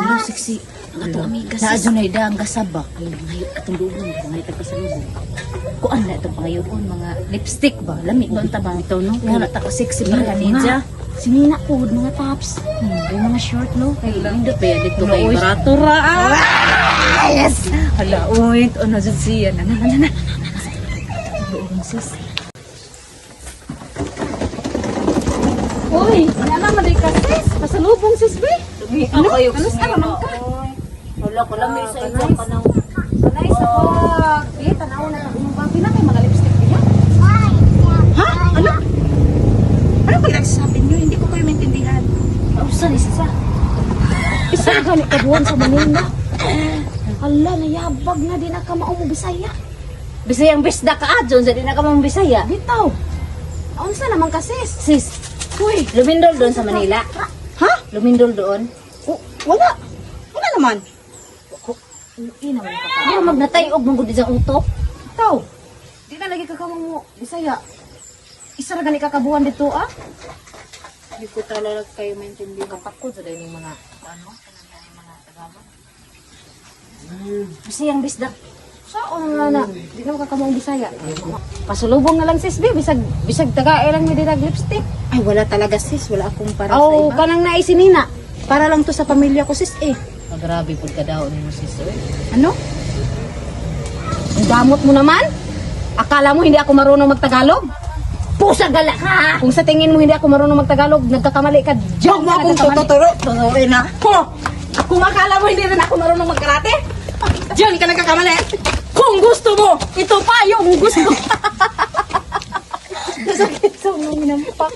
Ano, sexy. Ang atong amiga, sis. Naa na ida ang gasaba. Ngayon, atong dugon. Ngayon, tagpasalubong. Kuan na itong pangayon mga lipstick ba? Lami ba ang tabang Ito, no? Nga na ta ka sexy pa kanidya. Si Nina po, mga tops. Yung mga short no kay nindot ba yan dito kay Uy. barato ra. Ah! Yes! Hala, uy, ano jud siya na na na na. Doon sis. Uy, wala naman ka, sis. Pasalubong, sis, be. Ano? Ano sa naman ka? Wala ko lang may sa inyo ka nang Nice ako. Eh, tanaw na lang. Imong bang pinakay mga lipstick niya? Ha? Ano? Ano pinagsasabi niyo? Hindi ko kayo maintindihan. Usan isa sa. Isa gani ka buwan sa Manila. Hala, nayabag na din ka mao mo Bisaya. Bisayang bisda ka adyon sa di na ka mong Bisaya. Bitaw. Unsa naman ka, sis? Sis, Uy, lumindol doon sa Manila. Ha? Lumindol doon. O, wala. Wala naman. Uy, naman ka. Pero magnatay og manggod isang utok. Bitaw. Di na lagi ka kamo mo Bisaya. Isa ra gani ka kabuan dito, ah. Hindi ko talaga kayo maintindihan. Kapakod sa dahil yung mga ano, kanang mga Tagalog. Bisayang bisda. Sao na na? Di na ka mao Bisaya. Pasulubong na lang, sis, be. Bisag bisag tagae lang mi dirag lipstick. Ay, wala talaga, sis. Wala akong para sa Oh, iba. kanang naay si Nina. Para lang to sa pamilya ko, sis, eh. Ah, grabe pud ka daw nimo sis. Oy. Ano? Ang damot mo naman? Akala mo hindi ako marunong magtagalog? Pusa gala ka. Kung sa tingin mo hindi ako marunong magtagalog, nagkakamali ka. Diyan Huwag mo ka akong nagkakamali. tututuro. Tuturuin na. Ho! Kung akala mo hindi rin ako marunong magkarate, diyan ka nagkakamali. Kung gusto mo, ito pa yung gusto. Nasakit sa ulo, minampak.